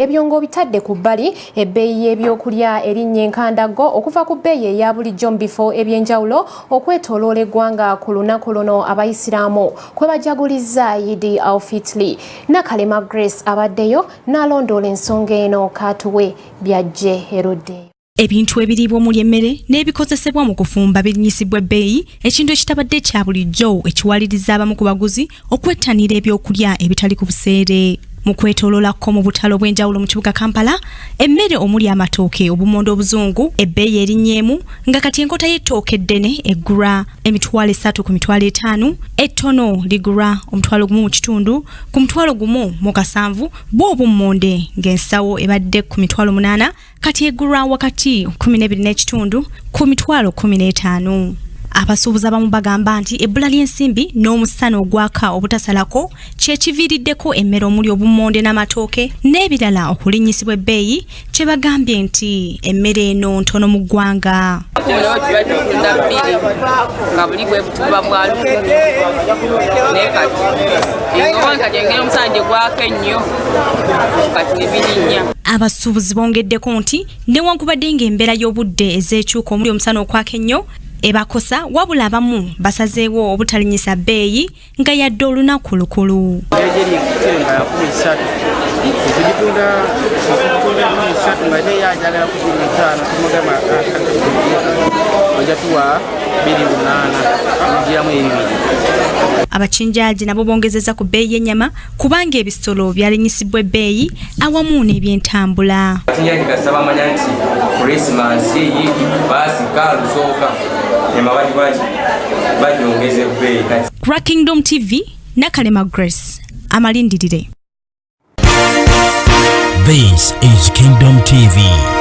Ebyo ng'obitadde ku bbali, ebbeeyi y'ebyokulya erinnya enkandaggo okuva ku bbeeyi eya bulijjo mu bifo eby'enjawulo okwetooloola eggwanga ku lunaku luno Abayisiraamu kwe bajaguliza Idi Alfitli. Nakalema Grace abaddeyo n'alondoola ensonga eno, kaatuwe byajje erudde. Ebintu ebiriibwa omuli emmere n'ebikozesebwa mu kufumba birinnyisibwa ebbeeyi, ekintu ekitabadde kya bulijjo ekiwaliriza abamu ku baguzi okwettanira ebyokulya ebitali ku buseere. Mu kwetooloolako mu butale obw'enjawulo mu kibuga Kampala, emmere omuli amatooke, obumonde obuzungu, ebbeeyi erinnyeemu nga kati enkota y'ettooke eddene eggulwa 30,000 ku 50,000, ettono ligulwa 1,500 ku 17,000, bwo obummonde ng'ensawo ebadde ku 80,000 kati egulwa wakati 12.5 ku 15,000. Abasuubuzi abamu bagamba nti ebbula ly'ensimbi n'omusana ogwaka obutasalako kye kiviiriddeko emmere omuli obummonde n'amatooke n'ebirala okulinnyisibwa ebbeeyi, kye bagambye nti emmere eno ntono mu ggwanga. Tuba tutunda 2 nga buli bwe butuba bwa 1,000, naye kati engoba kati engeri omusana gye gwaka ennyo kati ne birinnya. Abasuubuzi bongeddeko nti newankubadde ng'embeera y'obudde ez'ekyuka omuli omusana okwaka ennyo ebakosa, wabula abamu basazeewo obutalinnyisa bbeeyi nga yadde olunaku lukulu. Engeri nga 3,000 tugitunda 3,000 nga ate ye ajagala ku 2,500, tumugamba ojja tuwa 2,800, tugiramu 2. Abakinjaaji nabo bongezezza ku bbeeyi y'ennyama kubanga ebisolo byalinnyisibwa ebbeeyi awamu n'ebyentambula. Abakinjaaji kasita bamanya nti Krisimansi, Yidi, Paasika, Lusooka, nyama bagyongeza ebbeeyi kati. Ku Kingdom TV, Nakalema Grace amalindirire. This is Kingdom TV.